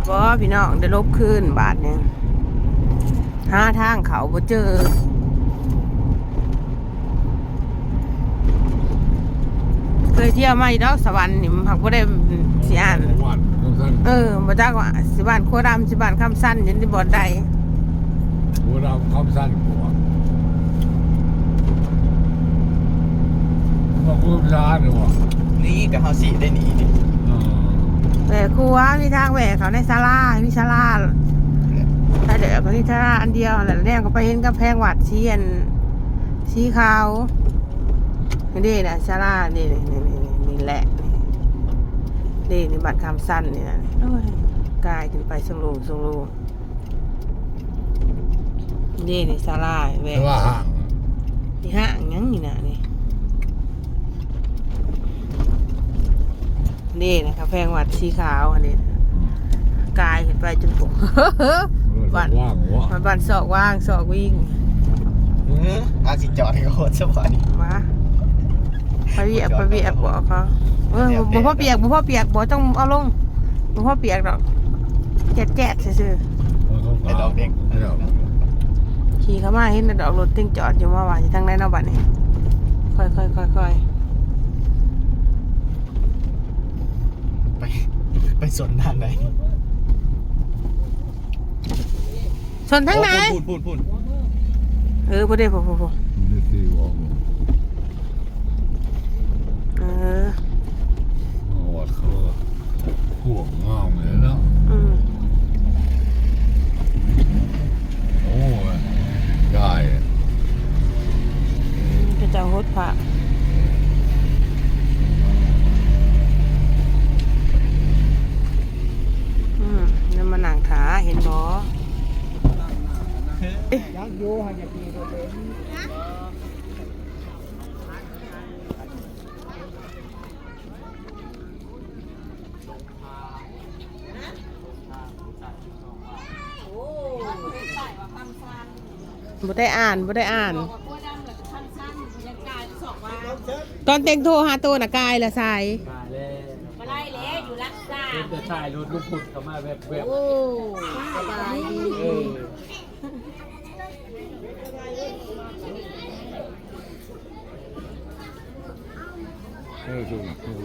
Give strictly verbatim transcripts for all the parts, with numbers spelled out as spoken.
บ่ พี่น้อง ได้หลบคืนบาดนี้ หาทางเข้าบ่เจอ เคยเที่ยวมาอยู่ดอกสวรรค์นี่ มันหากบ่ได้สิอ่าน วัดคำสั้น เออ บ่จักว่าสิบ้านครัวดำ สิบ้านคำสั้น อยู่ในบ่อนใด ครัวดำคำสั้นกว่า มาครัวดำหรือว่า นี่ก็เฮาสิได้หนีนี่ อ๋อ แหวกครัว มีทางแหวกเข้าในศาลา มีศาลา แต่เดี๋ยวก็มีศาลาอันเดียวแหละ แนมก็ไปเห็นกำแพงวัดสีอัน สีขาว นี่นะศาลา นี่ นี่ นี่ นี่ นี่แหละ นี่ นี่บ้านคำสั้นนี่นะ โอ้ย กายขึ้นไปสูงๆ สูงๆ นี่ นี่ศาลาแหวก แต่ว่าห้าง นี่ห้างหยังนี่นะนี่ นี่นะกำแพงวัดสีขาวอันนี้ อืม กายขึ้นไปจนผม เออ บ้าน ว่างวะ มันบ้านซอกว่างซอกวิ่ง เออ อาสิจอดให้โคตรสบาย มา ไปเวียก ไปเวียกบอกเขา เออ บ่พอเปียก บ่พอเปียก บ่ต้องเอาลง บ่พอเปียกดอก แจ๊ดๆ ซื่อๆ เออ เขา ไอ้ดอกเด็ก เดี๋ยว ขี่เข้ามาเห็นแต่ดอกรถติ่งจอดอยู่ มาว่าอยู่ทางไหนเนาะบัดนี้ ค่อยๆ ค่อยๆ ไป ไปสวนทางไหน สวนทางไหน โอ้ พูด พูด พูด เออ พูดได้ พูด พูด พูด นี่ตีวอล เออ วัดเขาก็กว้างงามเลยเนาะ อืม โอ้ย ได้อะ อืม ก็จะหดพระ อืม แล้วมานั่งขา เห็นบ่ อยากอยู่ หาอยากอยู่ บ่ได้อ่าน บ่ได้อ่าน ตอนแต่งโทรหาโตน่ะกายละสาย มาแล้ว บ่ได้แล้ว อยู่รักษา เป็นแต่ถ่ายรถลูกพุดเข้ามาแวบๆ โอ้ สบายดี เออ เออ ถูก ถูก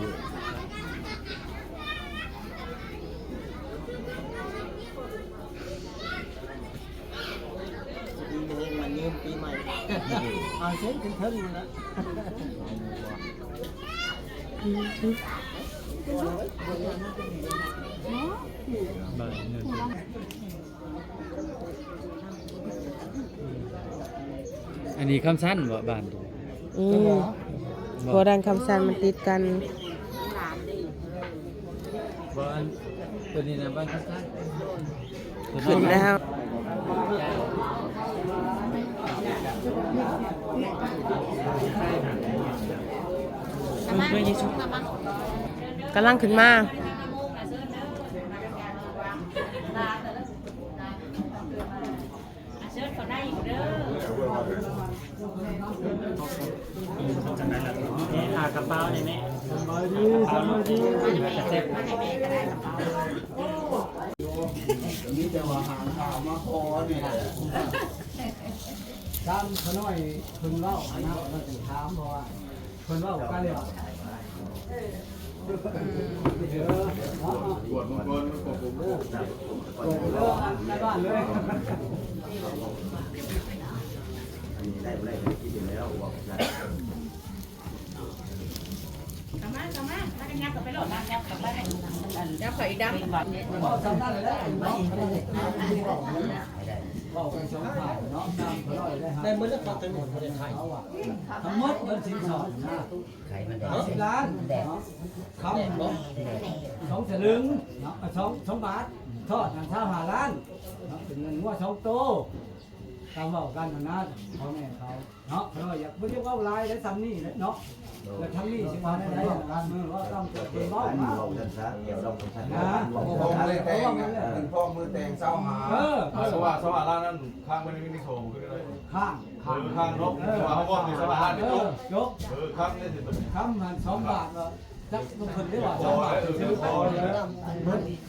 ปีนี้มันยืมปีใหม่ เอาเส้นขึ้นเทิงอยู่นะ อันนี้คำสั้นบ่บ้านตัว อืม บ่ เพราะด้านคำสั้นมันติดกัน บ่อันตัวนี้นะบ้านคำสั้น ขึ้นแล้ว กำลังขึ้นมา เชิญเขาได้อยู่เด้อ อ่ากระเป๋าเลยแม่ สบายดี สบายดี มีแต่ว่าหางข่าวมาขอเนี่ย ตามขน้อยเพิ่นเว้านะ เราจะถามเพราะว่า เพิ่นเว้ากันเลยว่า ตรวจมังกรมันก็ผม ในบ้านเลย อันนี้ได้บ่ได้ก็คิดอยู่แล้วว่า กลับมา กลับมา ถ้ากันยับกลับไปโลดนะ ยับกลับไป ยับไปอีกดำ เว้ากันสองฝ่ายเนาะ ตามขน้อยได้ครับ ได้หมดแล้วครับ ทั้งหมดประเทศไทย ทั้งหมดเงินสินสอดนะ ขายมันแดง สิบล้าน แดง เนาะ คำ แดง สองสลึงเนาะ อ่ะ สอง สองบาท ทอด นั่น ซาวห้าล้านเนาะ เป็นเงินงัวสองโต ตามเว้ากันหั้นนะ พ่อแม่เขาเนาะ เขาอยากบ่อยากเว้าหลายได้ ส่ำนี้แหละเนาะ แล้วทางนี้สิว่าได้ เออ เว้าตามที่เพิ่นเว้านะ เว้ากันซะ เดี๋ยวเราคนไทย นะ เว้ากันซะ พ่อมือแต่ง เออ พ่อมือแต่งซาวห้า เออ ซาวห้า ซาวห้าล้านนั่น ค้างไว้ในมินิโซคืออะไร ค้าง ค้าง เออ ค้างเนาะ เออ ว่าเขาบอกในสภา เออ จบ จบ เออ ค้างได้สิ คำหั้นสองบาทก็จักมันเพิ่นได้ว่าสองบาท เออ ซื้อไป เออ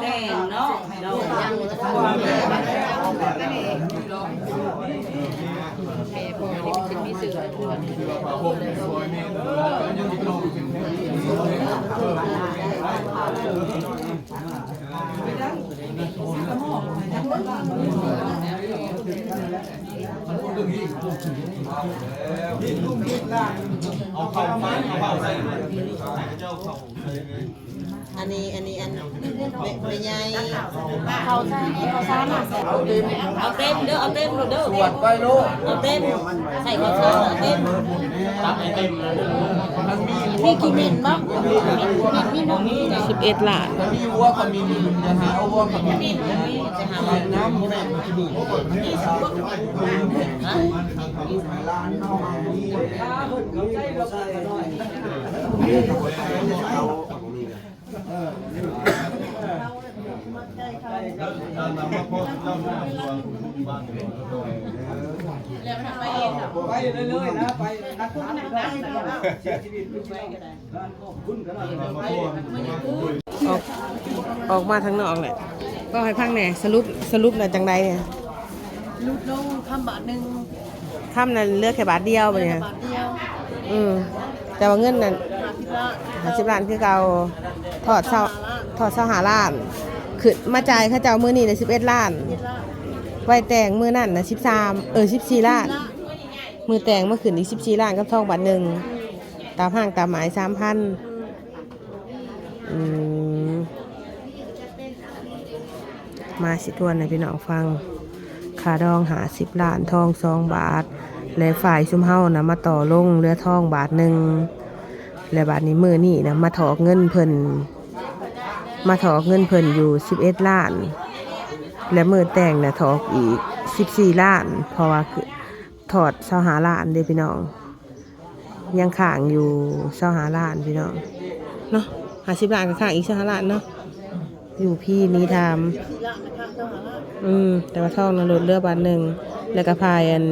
แต่งเนาะ อันนี้ อันนี้ อัน แม่ แม่ใหญ่ เขาใส่ เขาใส่มา เอาเต็ม เอาเต็มเด้อ เอาเต็มโลดเด้อ สวดไปโลด เอาเต็ม ใส่ข้าวสารเอาเต็ม มีกี่เม็ดบ้าง มีน้องมีนะ สิบเอ็ดล้าน ถ้ามีวัวก็มี อย่าหาเอาวัวก็มี น้ำแม่ ไปเรื่อยๆนะ ไป ออก ออกมาทางนอกแหละ ก็ให้ฟังแหน่ สรุป สรุปแล้วจังใดเนี่ย ลดลงคำบาทหนึ่ง คำนั้นเหลือแค่บาทเดียวบัดนี้ บาทเดียว อืม แต่ว่าเงินนั้น ห้าสิบล้าน ห้าสิบล้านคือเก่า ทอดเซา ทอดซาวห้าล้าน ขึ้นมาจ่ายเขาเจ้ามื้อนี้น่ะ สิบเอ็ดล้าน สิบเอ็ดล้าน ไว้แต่งมื้อนั้นน่ะ สิบสาม เออ สิบสี่ล้าน มื้อแต่งมาขึ้นอีก สิบสี่ล้าน กับทองบาทหนึ่ง ตามห้างตามหมาย สามพัน อืม มาสิทวนให้พี่น้องฟัง ค่าดองห้าสิบล้าน ทองสองบาท และฝ่ายซุมเฮานะมาต่อลงเหลือทองบาทหนึ่ง และบาดนี้มื้อนี้นะมาถอกเงินเพิ่น มาถอกเงินเพิ่นอยู่สิบเอ็ดล้าน และมื้อแต่งนะถอกอีกสิบสี่ล้าน เพราะว่าทอดซาวห้าล้านเด้พี่น้อง ยังค้างอยู่ซาวห้าล้านพี่น้อง เนาะ ห้าสิบล้านก็ค้างอีกซาวห้าล้านเนาะ อยู่พี่นี้ทาม อืม แต่ว่าทองนะลดเหลือบาทหนึ่ง แล้วก็พายอัน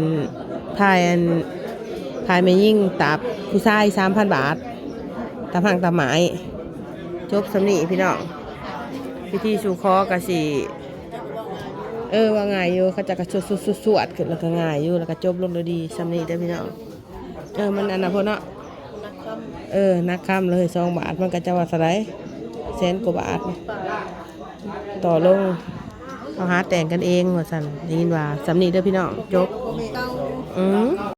พายอัน พายแม่ยิ่งตาบผู้ชาย สามพันบาท ตามห้างตามหมาย จบส่ำนี้พี่น้อง พิธีสู่ขอกะสิ เออ ว่าง่ายอยู่ เขาจะกะสวดสวดสวดสวดขึ้นแล้วก็ง่ายอยู่ แล้วก็จบลงโดยดีส่ำนี้เด้อพี่น้อง เออ มันอันนั้นพวกเนาะ เออ หนักคำเลย สองบาท มันก็จะว่าเท่าใด แสนกว่าบาท ต่อลง เอาหาแต่งกันเองว่าซั่น ได้ยินว่าส่ำนี้เด้อพี่น้อง จบ อืม